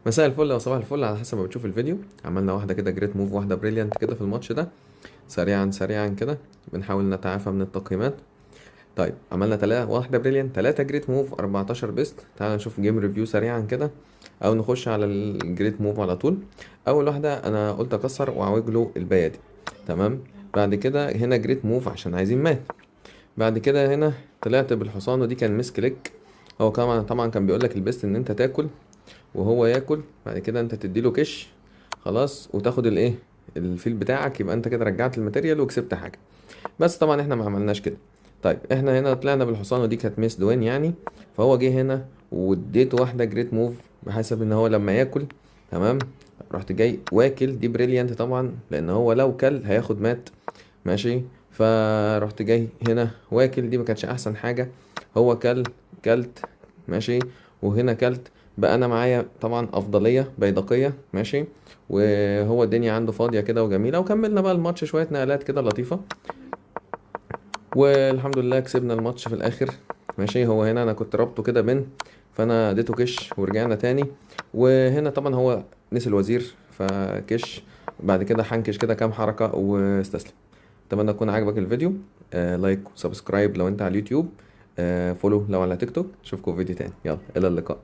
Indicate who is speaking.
Speaker 1: مساء الفل او صباح الفل على حسب ما بتشوف الفيديو. عملنا واحدة كده great move، واحدة brilliant كده في الماتش ده، سريعا سريعا كده بنحاول نتعافى من التقييمات. طيب عملنا تلاتة، واحدة brilliant، 3 great move، 14 best. تعال نشوف game review سريعا كده، او نخش على ال great move على طول. اول واحدة انا قلت اكسر واعوج له البيادي، تمام. بعد كده هنا great move عشان عايزين مات. بعد كده هنا طلعت بالحصان، ودي كان misclick. هو طبعا كان بيقول لك ال best ان انت تاكل وهو ياكل، بعد كده انت تديله كش خلاص وتاخد الايه الفيل بتاعك، يبقى انت كده رجعت ال material وكسبت حاجة. بس طبعا احنا ما عملناش كده. طيب احنا هنا طلعنا بالحصان، ودي كانت missed win يعني، فهو جه هنا واديته واحدة great move بحسب ان هو لما ياكل، تمام. رحت جاي واكل، دي brilliant طبعا لان هو لو كل هياخد مات، ماشي. فرحت جاي هنا واكل، دي ما كانتش احسن حاجة، هو كل، كلت، ماشي، وهنا كلت. بقى انا معايا طبعا افضلية بيدقيه، ماشي، وهو الدنيا عنده فاضية كده وجميلة. وكملنا بقى الماتش شوية نقلات كده لطيفة، والحمد لله كسبنا الماتش في الاخر، ماشي. هو هنا انا كنت رابطه كده بين، فانا اديته كش ورجعنا تاني. وهنا طبعا هو نسي الوزير فكش، بعد كده حنكش كده كام حركة واستسلم. اتمنى يكون عجبك الفيديو، like و subscribe لو انت على اليوتيوب، follow لو على تيك توك. اشوفكم في فيديو تاني، يلا الى اللقاء.